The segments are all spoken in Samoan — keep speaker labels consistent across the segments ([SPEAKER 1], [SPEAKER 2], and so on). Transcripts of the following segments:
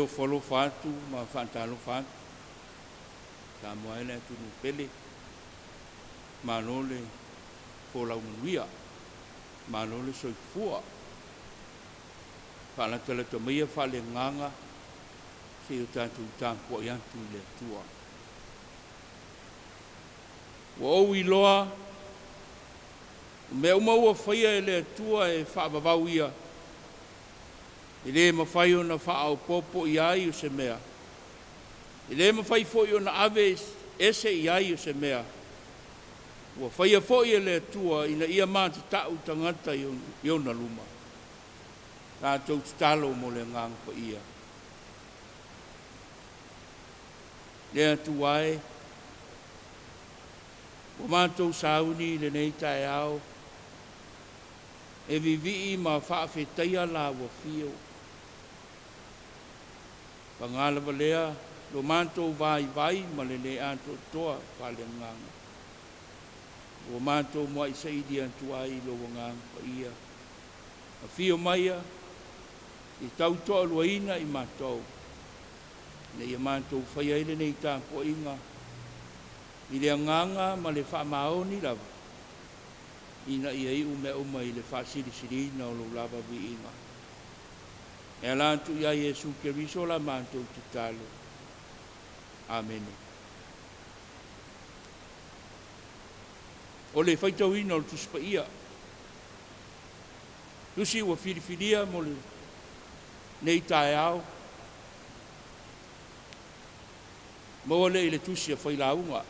[SPEAKER 1] ofo alofa atu ma faatalofa atu. Samoa e le atunuu pele, malo le folau manuia, malo le soifua. Faalatalata maia faaleagaga se i o tatou tapuai atu i le Atua. Ua ou iloa, o mea uma ua faia e le Atua e faavavau ia, e le mafai ona faaopoopo i ai o se mea, e le mafai foi ona ave ese i ai o se mea. Ua faia foi e le Atua ina ia matatau tagata i ona luma. Tatou tatalo mo le Agaga Paia. Le Atua e, ua matou sauni i lenei taeao e vivii ma faafetaia la ua afio. Paga lava lea lo matou vaivai ma le le atoatoa faaleagaga. Ua matou muai saili atu ai i lou Agaga Paia. Afio maia i tautoaluaina i matou, ina ia matou faia ai lenei tapuaiga i le agaga ma le faamaoni lava, ina ia iu mea uma i le faasilisiliina o lou lava viiga. E ala atu ia Iesu Keriso la matou tatalo. Amene. O le faitauina o le Tusi Paia, tusi ua filifilia mo lenei taeao, maua lea i le tusi a Failauga.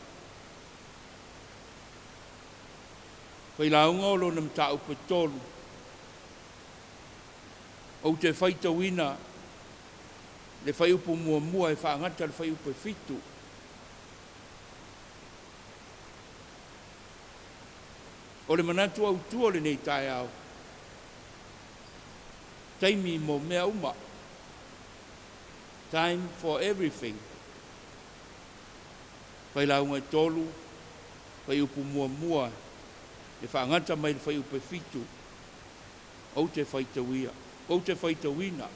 [SPEAKER 1] Failauga o lona mataupu e 3, ou te faitauina le fuaiupu 1 e faagata le fuaiupu e 7. O le manatu autu o lenei taeao, taimi mo mea uma. Time for everything. Failauga e 3, fuaiupu 1, e faagata mai le fuaiupu e 7, ou te faitauia, ou te faitauina.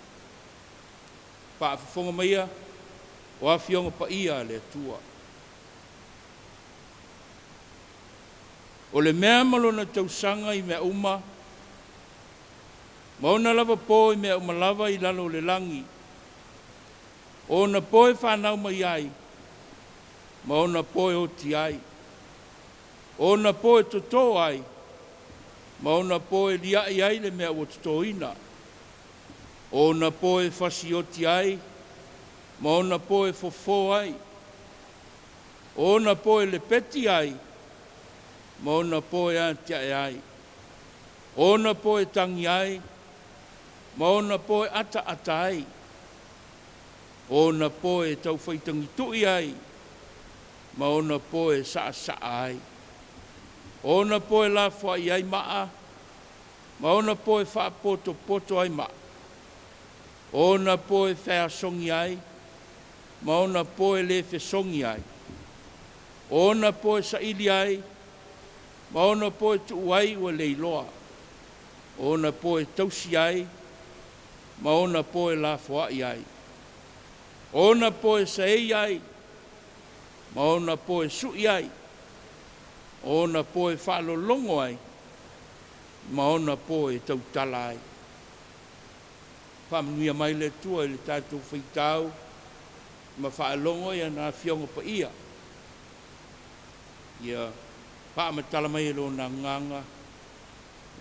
[SPEAKER 1] Faafofoga maia o afioga paia a le Atua. O le mea ma lona tausaga i mea uma, ma ona lava po i mea uma lava i lalo o le lagi, o ona po e fanau mai ai, ma ona po e oti ai, o ona po e totō ai, ma ona po e liai ai le mea ua totoina, o ona po e fasioti ai, ma ona po e fofo ai, o ona po e lepeti ai, ma ona po e atiae ai, o ona po e tagi ai, ma ona po e ataata ai, o ona po e taufaitagitui ai, ma ona po e saasaa ai, o ona po e lafoai ai maa, ma ona po e faapotopoto ai maa, o ona po e feasogi ai, ma ona po e le fesogi ai, o ona po e saili ai, ma ona po e tuu ai ua leiloa, o ona po e tausi ai, ma ona po e lafoai ai, o ona po e saei ai, ma ona po e sui ai, o ona po e faalologo ai, ma ona po e tautala ai. Faamanuia mai le Atua i le tatou faitau ma faalogo i ana afioga paia. Ia faamatala mai e lona agaga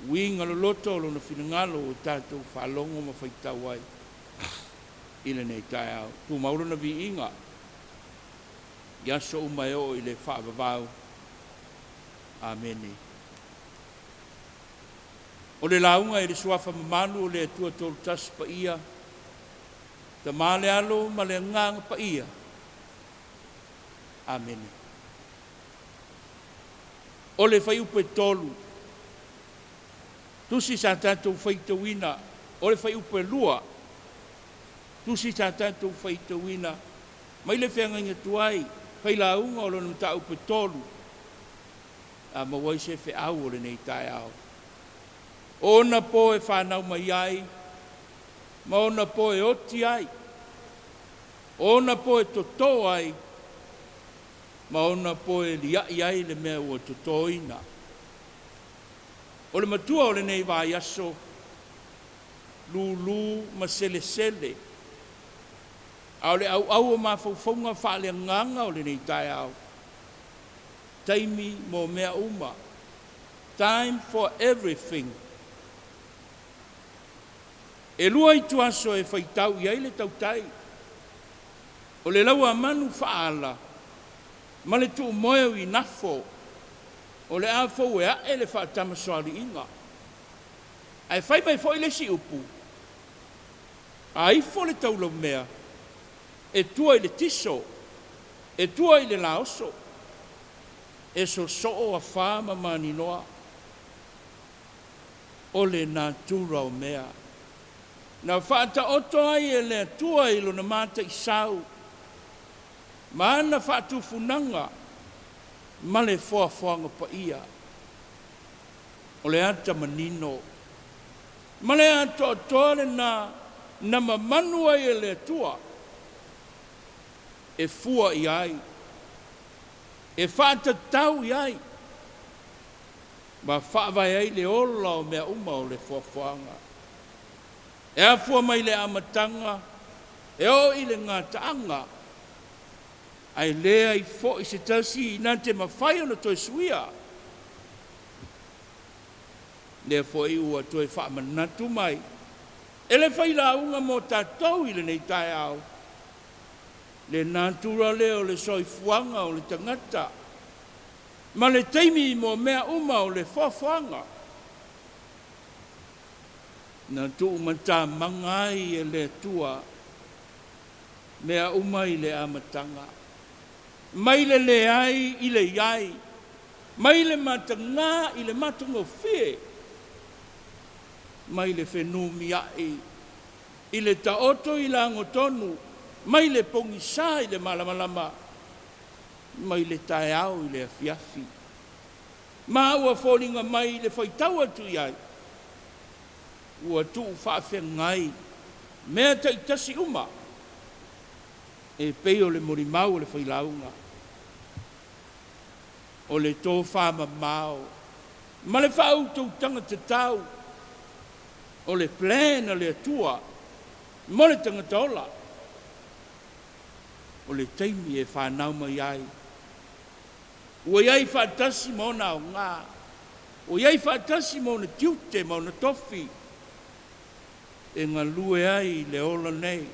[SPEAKER 1] uiga loloto o lona finagalo ua tatou faalogo ma faitau ai i lenei taeao. Tumau lona viiga i aso uma e oo i le faavavau. Amene. O le lauga i le suafa mamalu o le Atua Tolutasi Paia, Tama le Alo ma le Agaga Paia. Amene. O le fuaiupu e 3, tusi sa tatou faitauina, o le fuaiupu e 2, tusi sa tatou faitauina, mai le feagaiga tuai, failauga o lona mataupu e 3, a maua ai se feau o lenei taeao. O ona po e fanau mai ai, ma ona po e oti ai. O ona po e totō ai ma ona po e liaʻi ai le mea ua totōina. O le matua o lenei vaiaso, lūlū ma selesele, a o le ʻauʻau o mafaufauga faaleagaga o lenei taeao, taimi mo mea uma, time for everything. E lua ituaso e faitau i ai le tautai, o le lauamanu faaala ma le tuumoe o inafo, o le a fou e ae le faatamasoaliiga. Ae fai mai foi le isi upu, a ifo le taulaumea, e tua i le tiso, e tua i le laoso, e sosoo afā ma maninoa. O le natura o mea na faataoto ai e le Atua i lona mataisau ma ana faatufunaga ma le foafoaga paia. O le ata manino ma le atoatoa lena na mamanu ai e le Atua e fua i ai, e faatatau i ai, ma faavae ai le ola o mea uma o le foafoaga. E afua mai le amataga e oo i le gataaga, ae leai foi se tasi na te mafai ona toe suia. Lea foi ua toe faamanatu mai e le failauga mo tatou i lenei taeao, le natura lea o le soifuaga o le tagata ma le taimi mo mea uma o le foafoaga. Na tuumatamaga ai e le Atua mea uma i le amataga, mai le leai i le iai, mai le matagā i le matagofie, mai le fenumiai i le taoto i le agotonu, mai le pogisā i le malamalama, mai le taeao i le afiafi. Ma ua foliga mai i le faitau atu i ai, ua tuufaafegai mea taitasi uma e pei o le molimau o le failauga, o le tofamamao ma le faautautaga tatau o le plan a le Atua mo le tagata ola, o le taimi e fanau mai ai, ua i ai faatasi ma ona aoga, ua i ai faatasi ma ona tiute ma ona tofi e galue ai i le ola nei.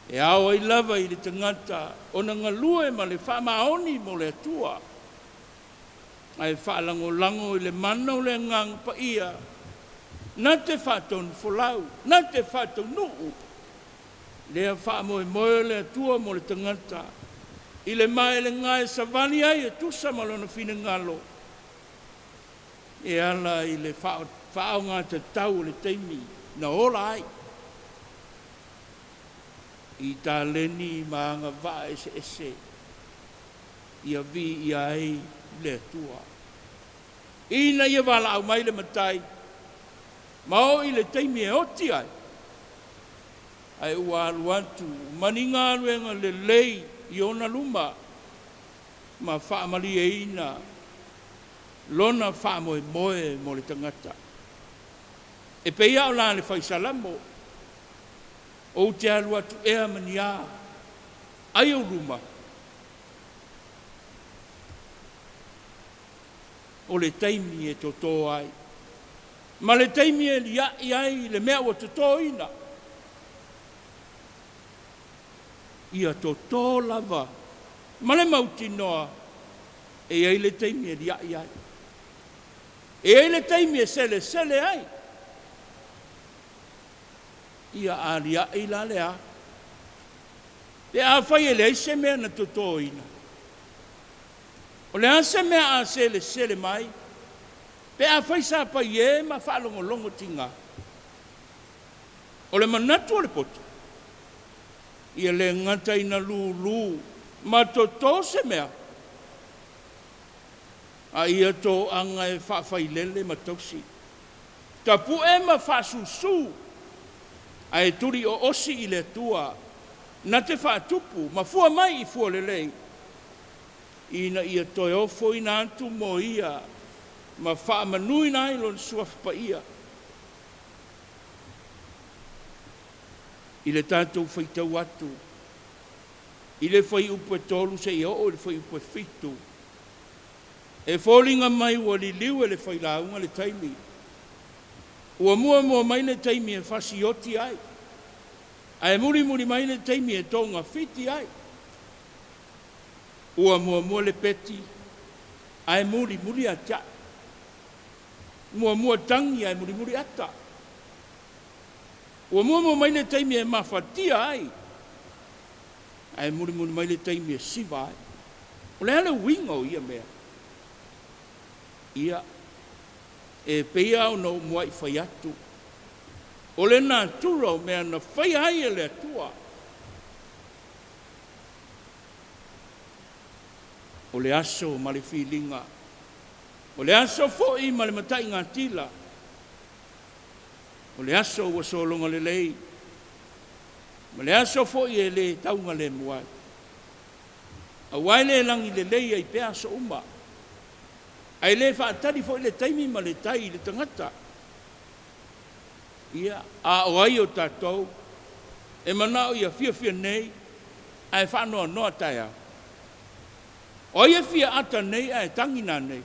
[SPEAKER 1] E ao ai lava i le tagata ona galue ma le faamaoni mo le Atua, ae faalagolago i le mana o le Agaga Paia na te faatonufolau, na te faataunuu lea faamoemoe o le Atua mo le tagata i le maelega e savali ai e tusa ma lona finagalo e ala i le faaaogatatau o le taimi na ola ai i taleni ma agavaa eseese ia viia ai le Atua. Ina ia valaau mai le matai ma oo i le taimi e oti ai, ae ua alu atu ma ni galuega lelei i ona luma ma faamalieina lona faamoemoe mo le tagata. E pei lava o la le fai Salamo, ou te alu atu ea ma ni a, ai ou luma, o le taimi e totō ai, ma le taimi e liaʻi ai le mea ua totōina. Ia totō lava ma le mautinoa e i ai le taimi e liaʻi ai, e i ai le taimi e selesele ai. Ia aliaʻi la le a, pe afai e leai se mea na totōina. O le a se mea a selesele mai, pe afai sa paie ma faalogologo tiga. O le manatu o le poto, ia le gata ina lūlū ma totō se mea, a ia toaga e faafailele ma tausi, tapu'e ma faasusū, ae tulioosi i le Atua. na te faatupu ma fua mai i fua lelei, ina ia toe ofoina atu mo ia ma faamanuina ai lona suafa paia. I le tatou faitau atu i le fuaiupu e 3 seia oo i le fuaiupu e 7, e foliga mai ua liliu e le failauga le taimi. Ua muamua mai le taimi e fasioti ai, ae mulimuli mai le taimi e togafiti ai. Ua muamua le peti, ae mulimuli atiae. Muamua tagi ae mulimuli ata. Ua muamua mai le taimi e mafatia ai, ae mulimuli mai le taimi e siva ai. O le a le uiga o ia mea? Ia, e pei lava ona ou muai fai atu, o le natura o mea na faia ai e le Atua, o le aso ma le filiga, o le aso foi ma le mataigatila, o le aso ua sologa lelei, ma le aso foi e le taugalemu ai. Aua e le lagi lelei ai pea aso uma, ae le faatali foi le taimi ma le tai i le tagata. Ia, a o ai o tatou e manao ia fiafia nei ae faanoanoa taeao? O ai e fia ata nei ae tagi nanei?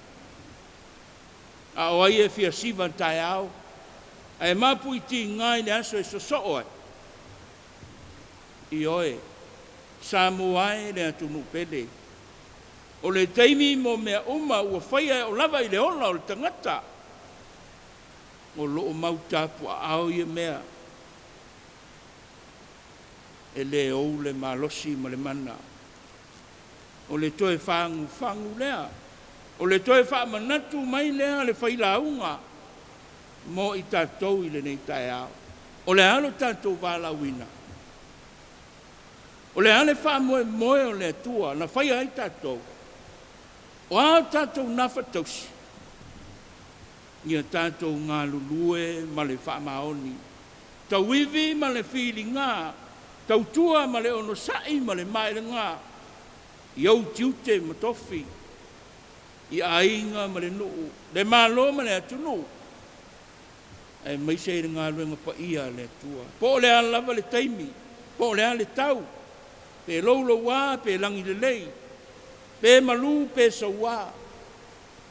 [SPEAKER 1] A o ai e fia siva taeao ae mapuitiga i le aso e sosoo ai? Ioe, Samoa e le atunuu pele, o le taimi mo mea uma ua faia e oo lava i le ola o le tagata. O lo o mau tapuaaao ia mea, e le ou le malosi ma le mana. O le toe fagufagu lea, o le toe faamanatu mai lea a le failauga mo i tatou i lenei taeao. O le a lo tatou valaauina? O le a le faamoemoe o le Atua na faia ai tatou? O a tatou nafatausi? Ia tatou galulue ma le faamaoni, tauivi ma le filiga, tautua ma le onosai ma le maelega, i ou tiute ma tofi, i aiga ma le nuu, le Malo ma le atunuu, aemaise i le galuega paia a le Atua. Po o le a lava le taimi, po o le a le tau, pe louloua pe lagi lelei, pe malu pe soua,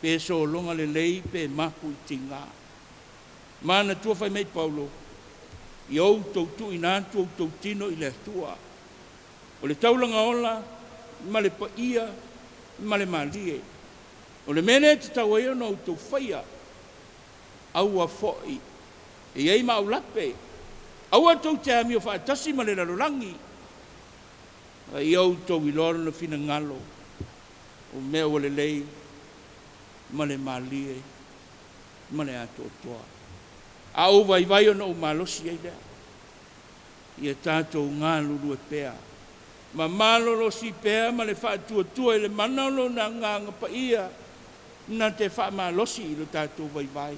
[SPEAKER 1] pe sologa lelei pe mapuitiga. Manatua fai mai Paulo, ia outou tuuina atu outou tino i le Atua, o le taulaga ola ma le paia ma le malie. O le mea lea e tatau ai ona outou faia, aua foi e i ai maulape, aua tou te amio faatasi ma le lalolagi, a ia outou iloa lona finagalo, o mea ua lelei ma le malie ma le atoatoa. A ou vaivai ona ou malosi ai lea, ia tatou galulue pea ma malolosi pea ma le faatuatua i le mana o lona Agaga Paia na te faamalosi i lo tatou vaivai.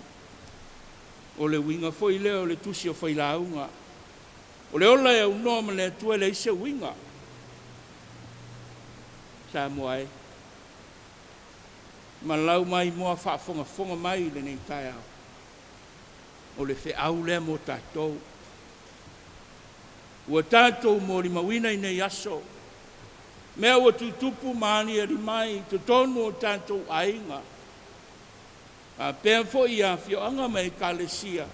[SPEAKER 1] O le uiga foi lea o le tusi o Failauga, o le ola e aunoa ma le Atua e leai se uiga. Samoa e, ma lau maimoa faafogafoga mai i lenei taeao, o le feau lea mo tatou. Ua tatou molimauina i nei aso, mea ua tutupu ma aliali mai i totonu o tatou aiga, faapea foi i afioaga ma ekalesia,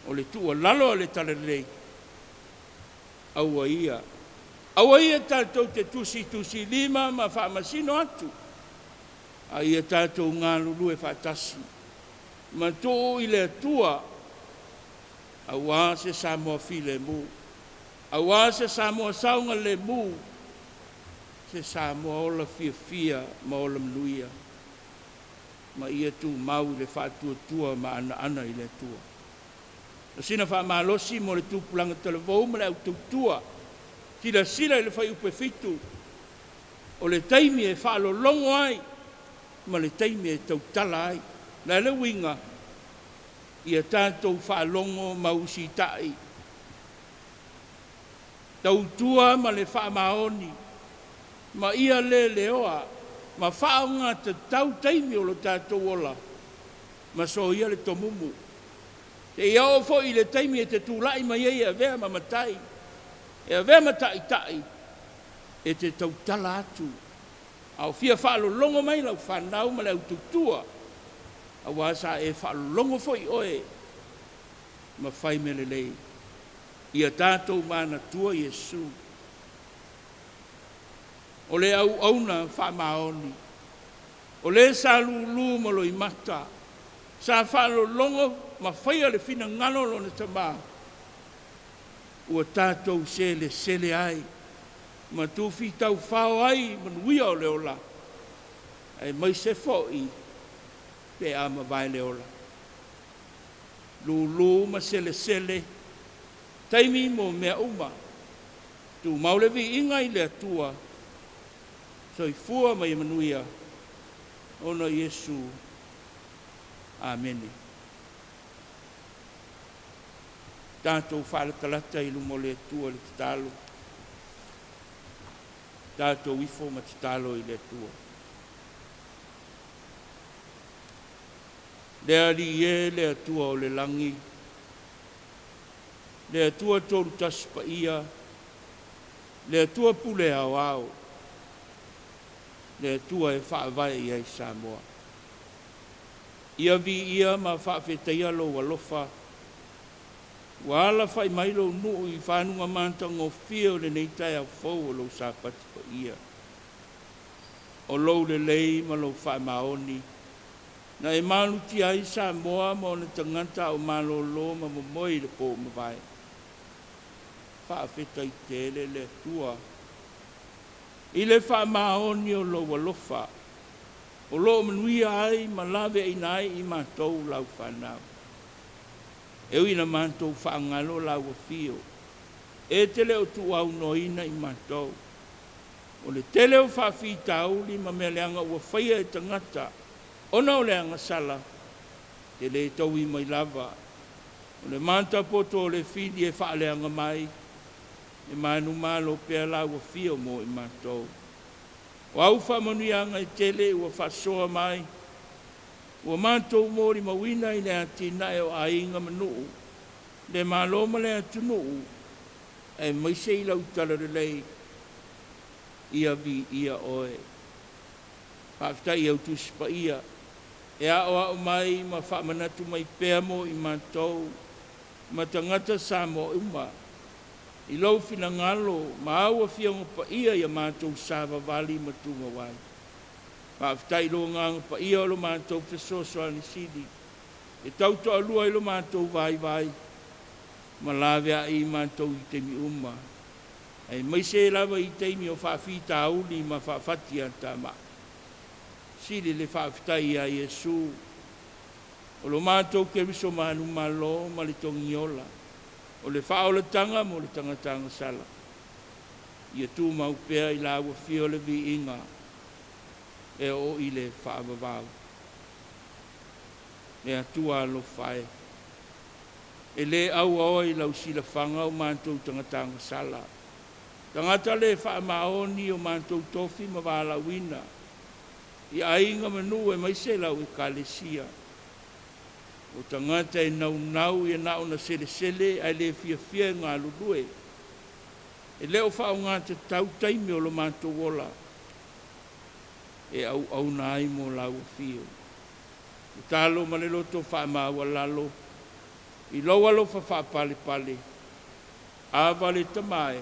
[SPEAKER 1] o le tuualalo a le Talalelei, aua ia, aua ia tatou te tusitusilima ma faamasino atu, a ia tatou galulue faatasi ma tuu i le Atua, aua se Samoa filemu, aua se Samoa saogalemu, se Samoa ola fiafia ma ola manuia, ma ia tumau i le faatuatua ma anaana i le Atua. O sina faamalosi mo le tupulaga talavou ma le autautua, silasila i le fuaiupu e 7, o le taimi e faalologo ai ma le taimi e tautala ai. O le a le uiga? Ia tatou faalogo ma usitai. Tautua ma le faamaoni, ma ia leleoa ma faaaogatatau taimi o lo tatou ola, ma soia le tomumu. Seia oo foi i le taimi e te tulai mai ai e avea ma matai, e avea ma taitai, e te tautala atu, a o fia faalologo mai lau fanau ma le au tautua, aua sa e faalologo foi oe ma fai mea lelei. Ia tatou manatua Iesu, o le auauna faamaoni, o le sa lulu ma loimata, sa faalologo ma faia le finagalo o lona Tama, ua tatou selesele ai ma tufitaufao ai manuia o le ola, aemaise foi pe a mavae le ola. Lulu ma selesele, taimi mo mea uma, tumau le viiga i le Atua, soifua ma ia manuia, ona o Iesu. Amene. Tatou faalatalata i luma o le Atua i le tatalo, tatou ifo ma tatalo i le Atua. Le Alii e, le Atua o le lagi, le Atua Tolu Tasi Paia, le Atua Pule Aoao, le Atua e faavae i ai Samoa. Ia viia ma faafetaia lou alofa, ua alafai mai lou nuu i fanuga matagofie o lenei taeao fou o lou Sapati paia. O lou lelei ma lou faamaoni, na e malutia ai Samoa ma ona tagata a o malolo ma momoe i le po ua mavae. Faafetai tele le Atua i le faamaoni o lou alofa, o lo o manuia ai ma laveaiina ai i matou lau fanau. E ui ina matou faagalo lau afio, e te le o tuuaunoaina i matou. O le tele o faafitauli ma mea leaga ua faia e tagata ona o le agasala, e te le taui mai lava. O le matapoto o le fili e faaleaga mai, e manumalo pea lau afio mo i matou. O au faamanuiaga e tele ua faasoa mai, ua matou molimauina i le atinae o aiga ma nuu, le Malo ma le atunuu, aemaise i lau talalelei, ia viia oe. Faafetai i au Tusi Paia e aoao mai ma faamanatu mai pea mo i matou ma tagata Samoa uma, i lou finagalo ma au Afioga Paia ia matou savavali ma tumau ai. Faafetai i lou Agaga Paia o lo matou fesoasoani sili, e tautoalua i lo matou vaivai ma laveai i matou i taimi uma, aemaise lava i taimi o faafitauli ma faafatiatamai. Sili le faafetai ia Iesu, o lo matou Keriso manumalo ma le togiola, o le faaolataga mo le tagata agasala. Ia tumau pea i lau afio le viiga e oo i le faavavau. Le Atua alofa e, e le auaoa i lau silafaga o matou tagata agasala, tagata le faamaoni o matou tofi ma valaauina, i aiga ma nuu aemaise lau Ekalesia. O tagata e naunau ia na ona selesele ae le fiafia e galulue, e le o faaaogatatau taimi o lo matou ola, e auauna ai mo lau afio. Tatalo ma le loto faamaualalo, i lou alofa faapalepale, Ava le Tama e,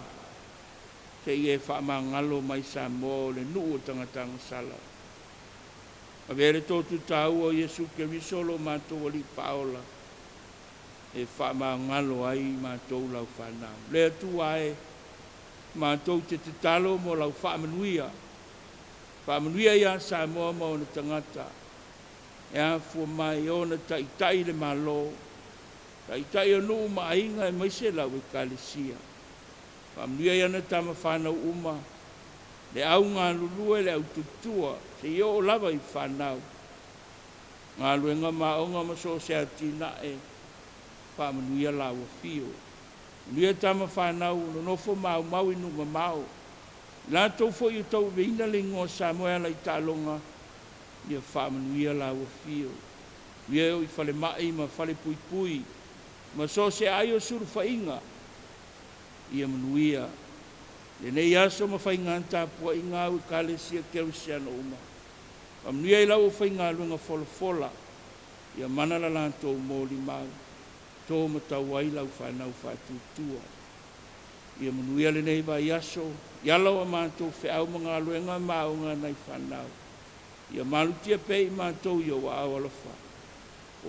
[SPEAKER 1] seia e faamagalo mai Samoa o le nuu o tagata agasala. Avea le totu taua o Iesu Keriso lo matou Alii Paola, e faamagalo ai matou lau fanau. Le Atua e, matou te tatalo mo lau faamanuia, faamanuia ia Samoa ma ona tagata, e afua mai ona taitai le Malo, taitai o nuu ma aiga aemaise lau Ekalesia. Faamanuia i ana tama fanau uma, le au galulue, le au tautua, seia oo lava i fanau, galuega ma aoga ma so o se atinae, faamanuia lau afio. Manuia tama fanau o nonofo maumau i nuu mamao. I latou foi ua tauaveina le igoa o Samoa e ala i taaloga, ia faamanuia lau afio. Manuia e oo i falemai ma falepuipui ma so o se aai o sulufaiga, ia manuia. Lenei aso ma faiga tapuaiga au Ekalesia Kerisiano uma. Faamanuia i lau aufaigaluega folafola, ia mana la latou molimau, to matau ai lau fanau faatuatua. Ia manuia lenei vaiaso, i ala o a matou feau ma galuega ma aoga a nai fanau. Ia malutia pea i matou i ou aao alofa.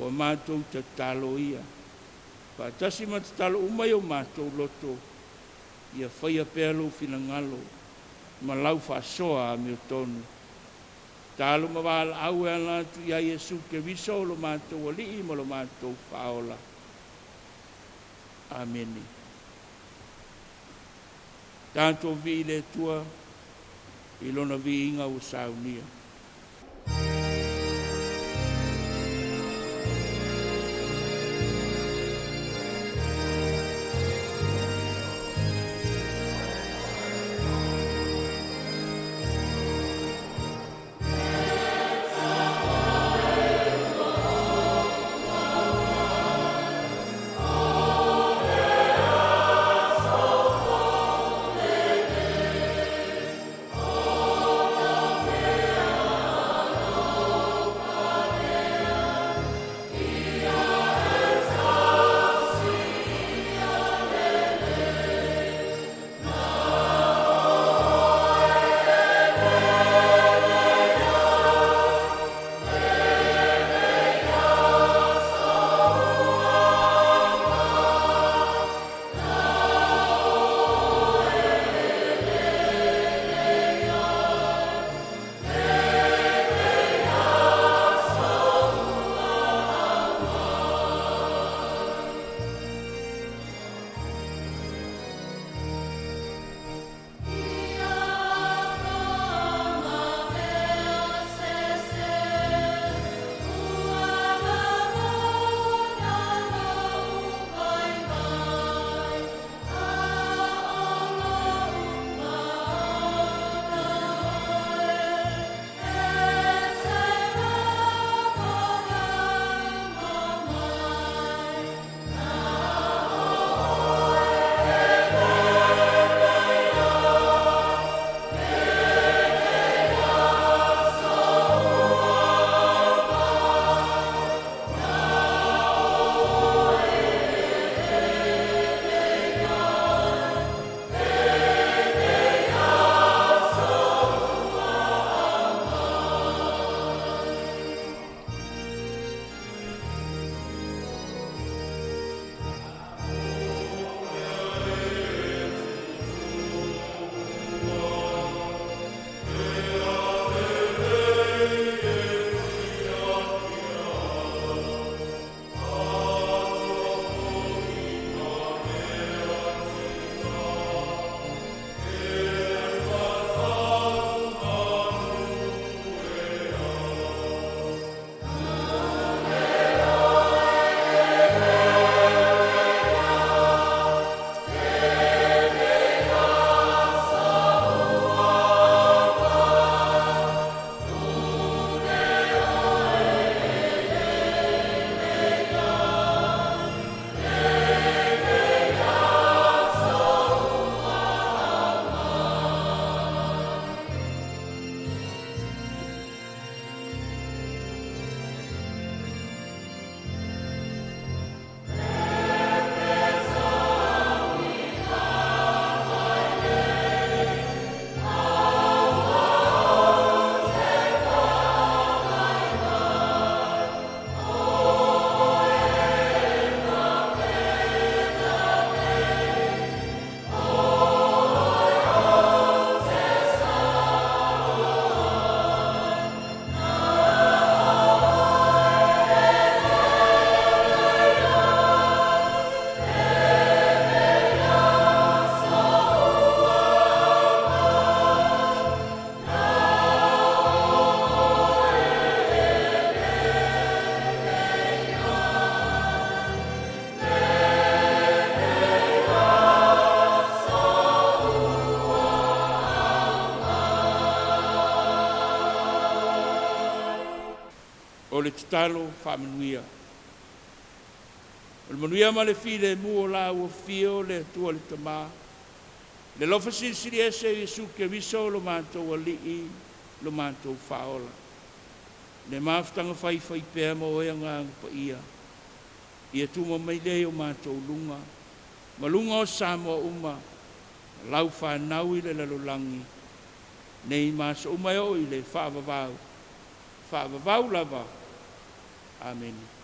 [SPEAKER 1] O a matou tatalo ia, faatasi ma tatalo uma i o matou loto, ia faia pea lou finagalo ma lau faasoa amiotonu. Tatalo ma valaau e ala atu ia Iesu Keriso o lo matou Alii ma lo matou Faaola. Amene. Tatou vii le Atua i lona viiga ua saunia. tatalo faamanuia. O le manuia ma le filemu o la ua fio le Atua le Tamā, le alofa silisili ese Iesu Keriso lo matou Alii lo matou Faaola. Le mafutaga faifaipea ma oe Agaga Paia, ia tuma mai lea i o matou luga, ma luga o Samoa uma, lau fanau i le lalolagi, nei ma aso uma e oo i le faavavau, faavavau lava. Amene.